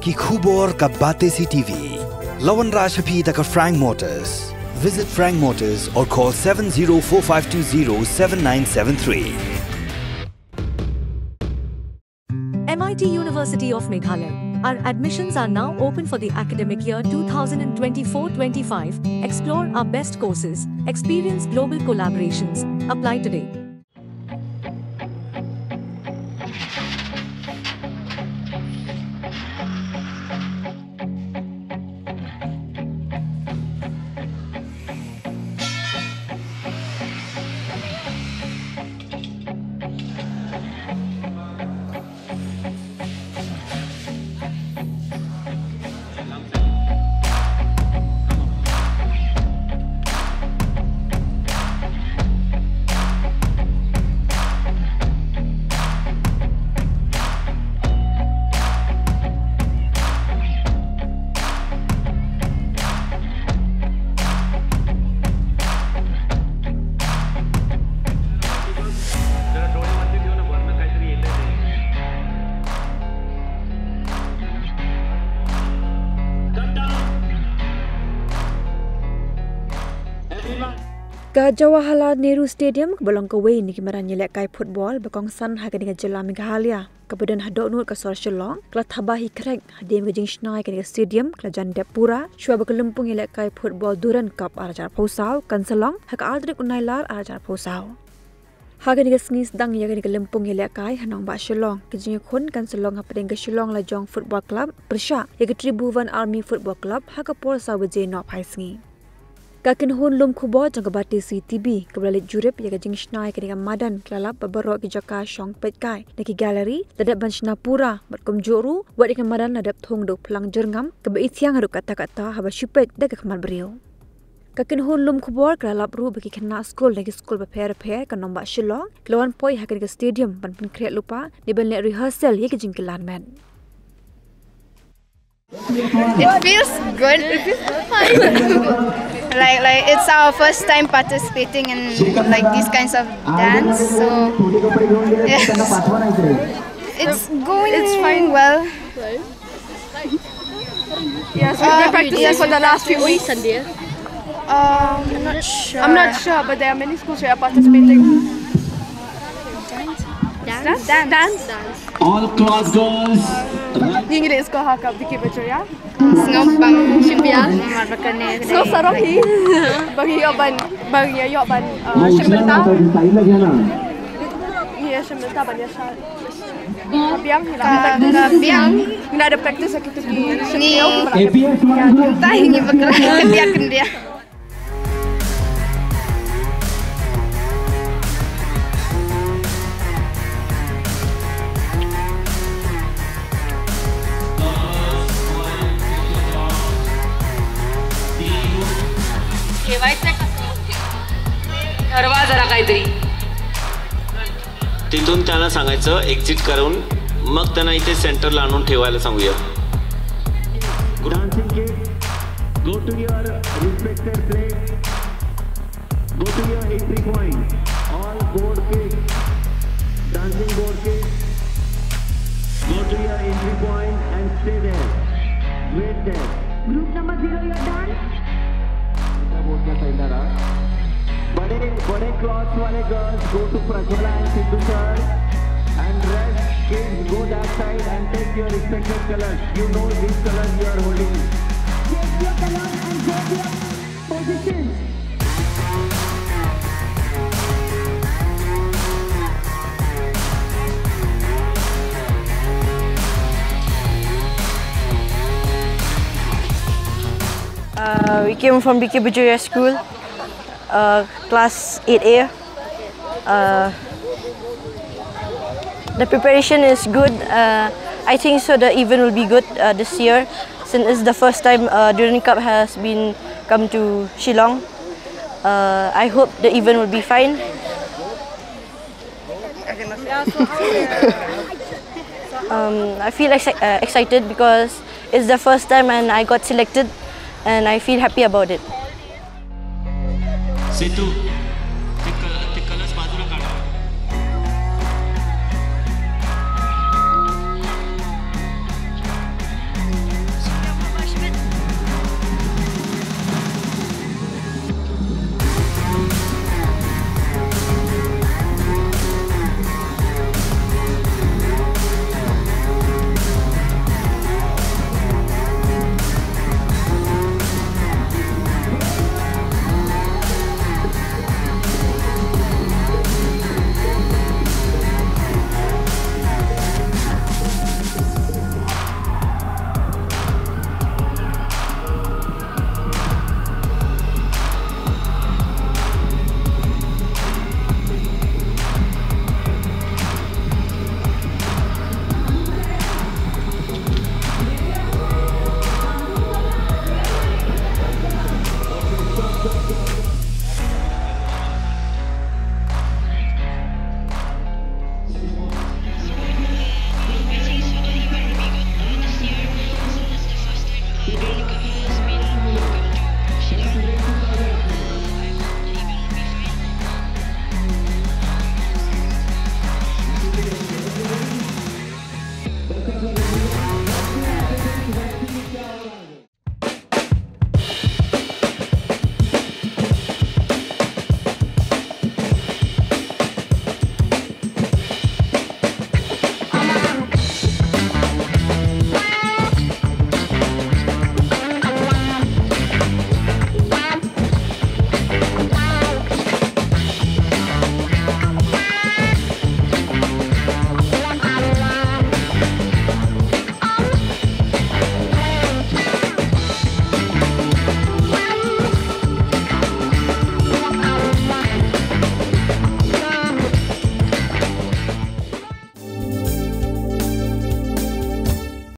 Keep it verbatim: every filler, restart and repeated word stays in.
Ki khubor ka Batesi T V. La wanrah sha phi da ka Frank Motors. Visit Frank Motors or call seven zero four five two zero seven nine seven three. M I T University of Meghalaya. Our admissions are now open for the academic year two thousand twenty-four twenty-five. Explore our best courses, experience global collaborations. Apply today. Ka Jawaharlal Nehru Stadium, kaba long kawei na ki madan ïalehkai football ba kongsan ha kane ka jylla Meghalaya, kaba don ha dohnud ka sor Shillong, ka la thaba hi khrek hadien ka jingshna ïa kane ka stadium ka la jan dep pura shuwa ba ka lympung ïalehkai football Durand Cup ar hajar arphew saw kan sa long ha ka ar tarik u Nailar ar hajar arphew saw. Ha kane ka sngi sdang ïa kane ka lympung ïalehkai ha nongbah Shillong, ka jingïakhun kan sa long hapdeng ka Shillong Lajong Football Club pyrshah ïa ka Tribhuvan Army Football Club ha ka por saw baje nohphai sngi. Ka kynhun lum khubor jong ka Batesi T V kaba la leit jurip ïa ka jingshna ïa kane ka madan ka la lap ba baroh ki jaka shong peitkai na ki gallery la dep ban shna pura bad kumjuh ruh wat ïa ka madan la dep thung da u phlang jyrngam kaba ithiang haduh katta katta haba shu peit da ka khmat briew. Ka kynhun lum khubor ka la lap ruh ba ki khynnah skul na ki skul bapher bapher ka nongbah Shillong ki la wan poi ha kane ka stadium ban pynkhreh lypa ne ban leh rehearsal ïa ka jingkylla met. It feels good. Like, like, it's our first time participating in, like, these kinds of dance, so yes, it's going, it's fine, well. Yes, we've been practicing for the last few weeks. Um, I'm not sure. I'm not sure, but there are many schools who are participating. Dance? Dance. Dance. All class girls. Ngi ngi leh score ha ka Vicky Bajoria. Sngewbha shim bia. Sngewbha sarong hi. Ba ngi ïoh ban, ba ngi ïoh ban, uh, shim bynta. Ngi ïa shim bynta ban ïa shad. Ka biang hi la. Ka, ka biang. Ngi la da practice ha kitu ki. Ngi. Ngi. Tang ngi bakla ka biang kan dia. ठरवा जरा काहीतरी. तिथून त्यांना सांगायचं एक्झिट करून मग त्यांना इथे सेंटरला आणून ठेवायला सांगूया. Dancing kids, go to your respected place. Go to your entry point. All board kids, dancing board kids, go to your entry point and stay there. Wait there. Group number zero, you're done. बड़े बड़े क्लॉथ्स वाले गर्ल्स, go to प्रज्वला and सिद्धू सर, and rest kids, go that side and take your respective colors. You know which colors you are holding. Take your colors and go to your position. Uh, we came from B K Bajoria School, uh, class eight A. Uh, the preparation is good. Uh, I think so the event will be good, uh, this year, since it's the first time, uh, Durand Cup has been come to Shillong. Uh, I hope the event will be fine. Um, I feel exci-, uh, excited because it's the first time and I got selected, and I feel happy about it. Situ,